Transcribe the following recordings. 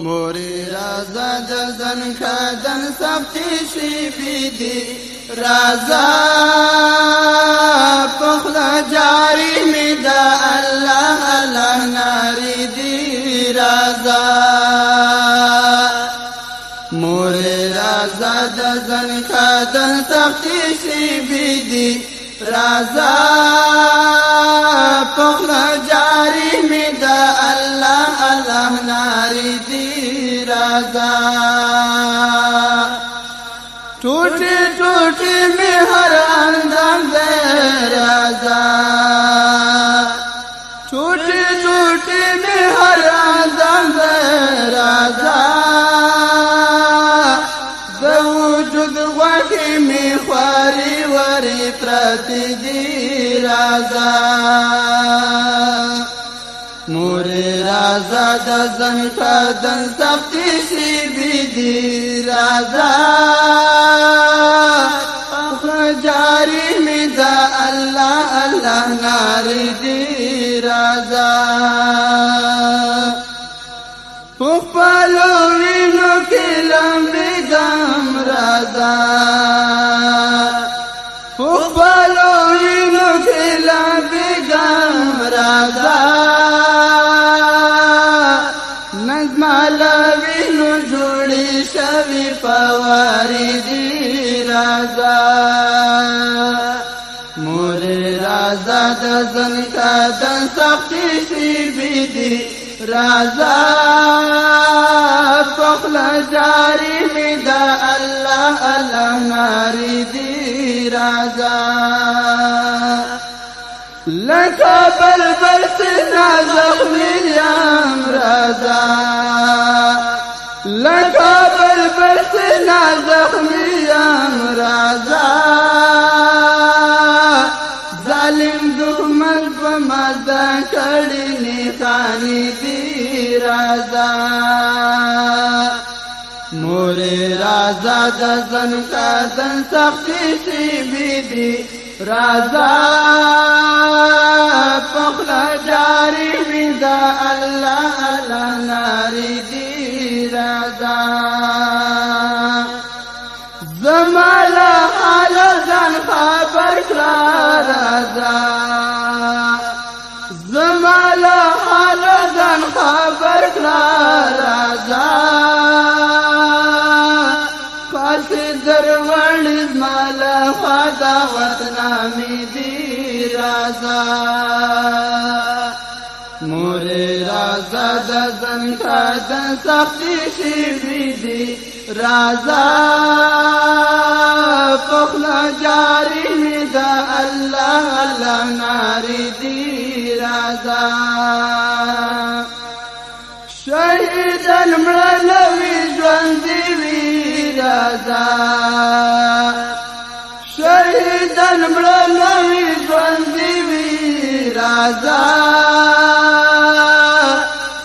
مورې راځه د ځن ښځن سختې شېبې دي راځه په خوله جاري مې د الله الله نارې دي راځه مورې راځه د ځن ښځن سختې شېبې دي راځه په خوله جاري مې د الله الله نارې دي راځه ټوټې ټوټې مې هر اندام دی راځه ټوټې ټوټې مې هر اندام دی راځه د وجود غوښې مې خوارې ورې پرتې دي راځه مورې راځه د ځن ښځن سختې شېبې دي راځه خوله جاري مې د الله الله نارې دي راځه په خپلو وینو کې لمبېږم راځه په خپلو وینو کې لمبېږم راځه نن زما له وینو جوړې شوې فوارې دي راځه مورې راځه د ځن ښځن سختې شېبې دي راځه په خوله جاري مې د الله الله نارې دي راځه لکه بلبل سینه زخمي یم راځه لکه بلبل سینه زخمي یم راځه ظالم دښمن په ما زده کړې نښانې دي راځه مورې راځه د ځن ښځن سختې شېبې دي راځه په خوله جاري مې د الله الله نارې دي راځه زما له حاله ځان خبر کړه راځه زما له حاله ځان خبر کړه راځه پاسې دروړې زما له خوا دعوتنامې دي راځه مورې راځه د ځن ښځن سختې شېبې دي راځه په خوله جاري مې د الله الله نارې دي راځه شهیدان مړه نه وي ژوندي وي راځه شهیدان مړه نه وي ژوندي وي راځه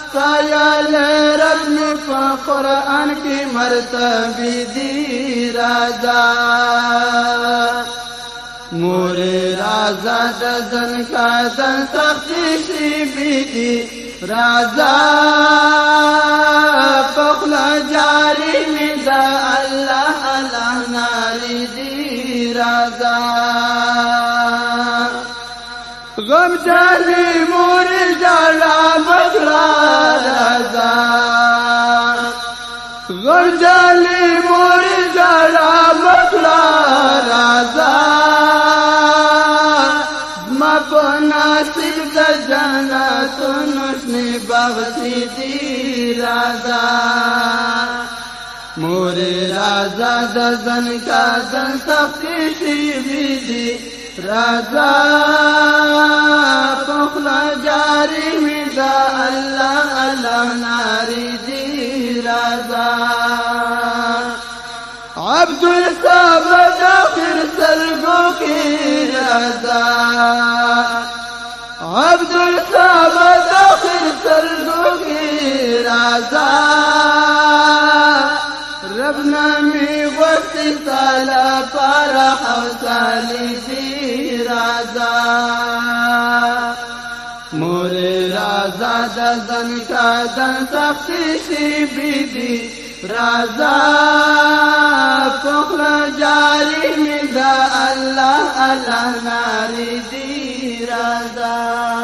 ستایلی رب مې په قرآن کې مرتبې دي راځه مورې راځه د ځن ښځن سختې شېبې دي راځه په خوله جاري مې د الله الله نارې دي راځه غم جانې مورې ژړا مه کړه راځه غم جانې مورې ژړا مه کړه راځه زما په نصیب د جنتونو شنې باغچې دي راځه مورې راځه د ځن ښځن سختې شېبې دي راځه په خوله جاري مې د الله الله نارې دي راځه عبدالصمد اخر سلګو کې راځه عبدالصمد اخر سلګو کې راځه رب نه مې غوښتي ستا لپاره حوصلې دي راځه مورې راځه د د ځن کدن سختي شي دي. رازا پخلا جاری می دا الله الله ناری دی رازا.